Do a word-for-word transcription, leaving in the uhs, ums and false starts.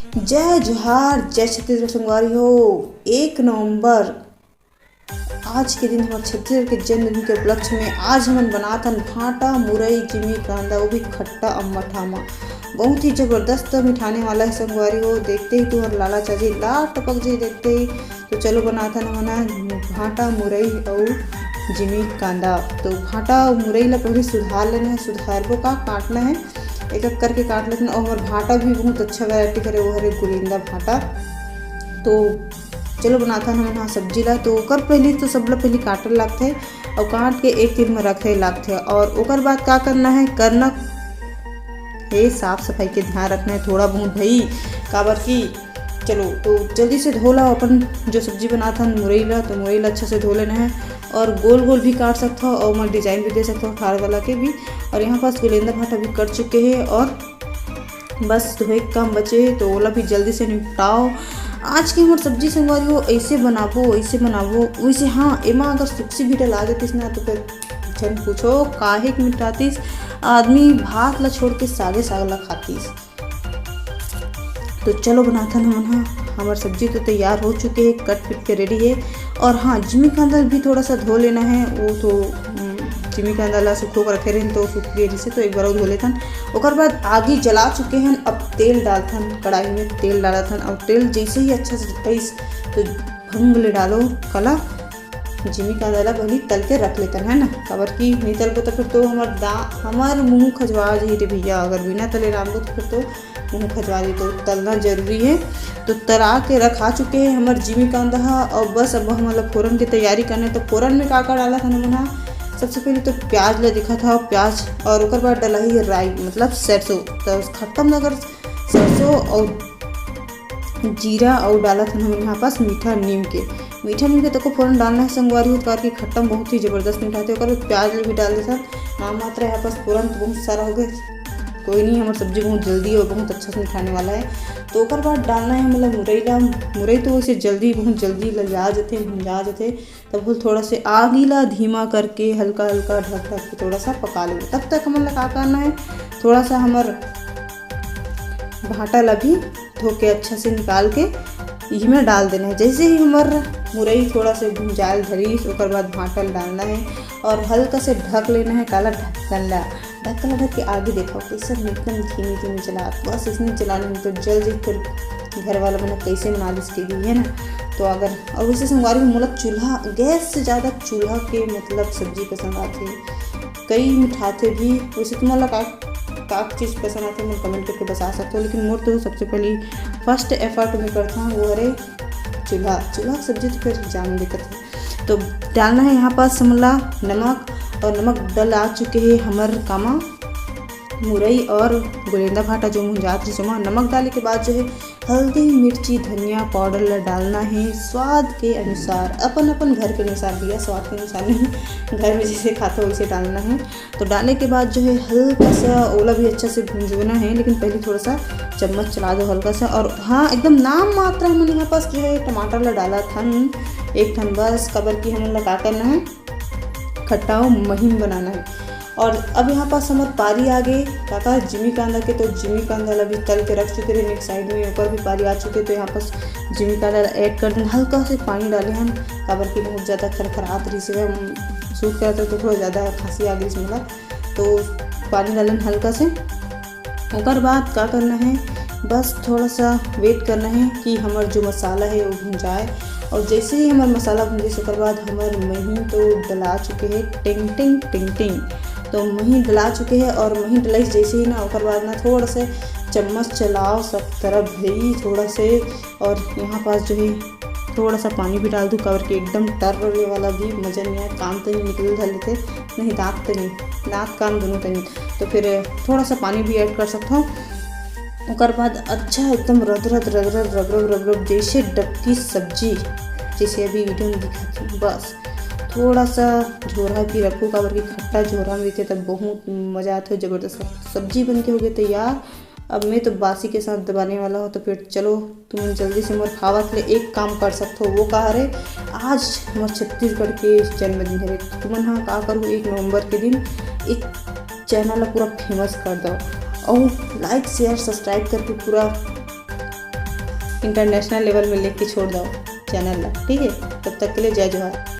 जय जोहार, जय छत्तीसगढ़ संगवारी हो। एक नवंबर, आज के दिन हमर छत्तीसगढ़ के जन्मदिन के उपलक्ष्य में आज हमन बनात हन भांटा, मुरई, जिमी कांदा, वो भी खट्टा अम्मट आमा। बहुत ही जबरदस्त मिठाने वाला है संगवारी हो। देखते ही तुम्हार लाला चाची लार टपक जाही देखते ही। तो चलो बनात हन हमन ह भांटा, मुरई अउ जिमी कांदा। तो भांटा अउ मुरई ला पहले सुधार लेना है, सुधारबो का काटना है, एक एक करके काट लेते हैं। और हमार भांटा भी बहुत अच्छा वैरायटी करे, वो हरे गुलिंदा भांटा। तो चलो बनात हन हमन ह सब्जी ला। तो ओकर पहली तो सबला पहली काटे लागथे और काट के एक तीर में रखे लागथे। और ओकर बाद का करना है, करना हे साफ सफाई के ध्यान रखना है थोड़ा बहुत भाई, काबर की चलो तो जल्दी से धो ला अपन जो सब्जी बनात हन मुरई ला। तो मुरई ला अच्छा से धो लेना है और गोल गोल भी काट सकथो और मैं डिजाइन भी दे सकथो खार वाला के भी। और यहाँ पास गुलेंदा भाटा भी कट चुके हैं और बस धोए के काम बचे हे, तो ओला भी जल्दी से निपटाओ। आज के हमर सब्जी संगवारी हो, ऐसे बनाबो, ऐसे बनाबो, वैसे हाँ, एमा अगर सुक्सी भी डला देतिस ना, तो फिर झन पूछो, काहे के मिटातिस। आदमी भात ला छोड़ के सागे साग ला खातिस। तो चलो बनाथन हमन हा। हमर सब्जी तो तैयार हो चुके हे, कट पिट के रेडी हे। और हाँ, जिमी कांदा भी थोड़ा सा धो लेना है, वो तो उम, जिमी कांदा ला सुखो के रखे रहिन तो सूख गे रहिसे, तो एक बार और धो लेथन। ओकर बाद आगी जला चुके हन, अब तेल डालथन कढ़ाई में, तेल डालथन। और तेल जैसे ही अच्छा से तइस तो भंग ले डालो कला जिमी कांदा ला पहली तल के रख लेथन, है ना, काबर कि नहीं तलबो तो फिर तो हमर दा हमर मुंह खजवा जाही रे भैया, अगर बिना तले रांधबो तो फिर तो मुंह खजवा जाही। तो तलना जरूरी है। तो तरा के रखा चुके हैं हमर जिमी कांदा हा। और बस अब हमन ला फोरन के तैयारी करना है। तो फोरन में का का डालत हन हमन हा? सबसे पहले तो प्याज ला देखत हा, प्याज, और ओकर बाद डला ही राई, मतलब सरसों। तो खट्टा में अगर सरसों और जीरा और डालत हन हमन यहाँ पास मीठा नीम के। मीठा नीम के तको फोरन डालना है संगवारी हो, काबर कि खट्टा में बहुत ही जबरदस्त मीठा आथे। ओकर बाद प्याज भी डाल देथन, नाम मात्र यहाँ पास फोरन तो बहुत सारा हो गए। कोई नहीं, हमर सब्जी बहुत जल्दी और बहुत अच्छा से मिठाने वाला है। तो ओकर बाद डालना है मतलब मुरई ला। मुरई तो वैसे जल्दी, बहुत जल्दी ललिया जाथे, भुंजा जाथे। तब बोल थोड़ा से आगी ला धीमा करके हल्का हल्का ढक ढक के थोड़ा सा पका लेबो। तब तक हमन ला का करना है, थोड़ा सा हमर भांटा ला भी धो के अच्छा से निकाल के इही में डाल देना है। जैसे ही हमर मुरई थोड़ा से भुंजाल धरिस, ओकर बाद भांटा ला डालना है और हल्का से ढक लेना है। काला ढक्कन ला, ढक्कन ला ढक के आगे देखो कैसे एकदम धीमी धीमी चला, बस इसने चलाने में तो जल जी फिर घर वाला मन कैसे बना दिस के दी है ना। तो अगर और वैसे संगवारी हो मोला चूल्हा, गैस से ज़्यादा चूल्हा के मतलब सब्जी पसंद आथे, कई मिठाथे भी। वैसे तुम्हारा का का चीज़ पसंद आथे, मैं कमेंट करके बता सकते हो, लेकिन मोर तो सबसे पहली फर्स्ट एफर्ट में करता हूँ वो हरे चूल्हा। चूल्हा के सब्जी तो फिर जान दिक्कत है। तो डालना है यहाँ पास हमला नमक, और नमक डला चुके हैं हमर कामा मुरई और गोलेंदा भाटा जो मुंजात रहिस ओमा। नमक डाले के बाद जो है हल्दी, मिर्ची, धनिया पाउडर ला डालना है स्वाद के अनुसार, अपन अपन घर के अनुसार भैया, स्वाद के अनुसार नहीं, घर में जैसे खाते हो वैसे डालना है। तो डाले के बाद जो है हल्का सा ओला भी अच्छा से भूंजना है, लेकिन पहले थोड़ा सा चम्मच चला दो हल्का सा। और हाँ, एकदम नाम मात्र हमन यहाँ पास जो है टमाटर ला डालत हन एक ठन बस, काबर कि हमन ला का करना है, खट्टा और महीन बनाना है। और अब यहाँ पास हमर पारी आ गए काका जिमी कांदा के, तो जिमी कांदा ला भी तल के रख चुके रहे एक साइड में, ऊपर भी पारी आ चुके, तो यहाँ पास जिमी कांदा ला ऐड कर देना। हल्का से पानी डाले हन, काबर कि बहुत ज़्यादा खरखरात रही से हम शूट करते तो थोड़ा ज़्यादा खांसी आ गई इसमें, तो पानी डालन हल्का से। ओकर बाद का करना है, बस थोड़ा सा वेट करना है कि हमर जो मसाला है वो भुंजाए। और जैसे ही हमर मसाला भुंजे, ओकर बाद हमर मही तो डला चुके हैं, टिंग टिंग टिंग टिंग। तो मही डला चुके हैं और मही डलाई जैसे ही ना, ओकर बाद ना थोड़ा से चम्मच चलाओ सब तरफ भाई थोड़ा से। और यहाँ पास जो है थोड़ा सा पानी भी डाल दूँ, काबर के एकदम टर रोले वाला भी मजा नहीं आए, कान तो नहीं निकल धर लेते, नहीं दांत तो नहीं, दांत कान दोनों तो नहीं। तो फिर थोड़ा सा पानी भी ऐड कर सकता हूँ। ओकर बाद अच्छा एकदम रदरद रदरद रबरब रबरब जैसे डबकी सब्जी, जैसे अभी वीडियो में दिखाती हूँ, बस थोड़ा सा झोरा भी रखो, काबर कि खट्टा झोरा में देते तब बहुत मजा आते हो, जबरदस्त सब्जी बन के हो गई तैयार। अब मैं तो बासी के साथ दबाने वाला हूँ, तो फिर चलो तुमन जल्दी से मोर खावत ले एक काम कर सकथो, वो का हरे, आज हमर छत्तीसगढ़ के जन्मदिन हरे। तुमन हा का करू, एक नवंबर के दिन एक चैनल ला पूरा फेमस कर दो और लाइक शेयर सब्सक्राइब करके पूरा इंटरनेशनल लेवल में लेके छोड़ दव चैनल ला, ठीक है। तब तक के लिए जय जोहार।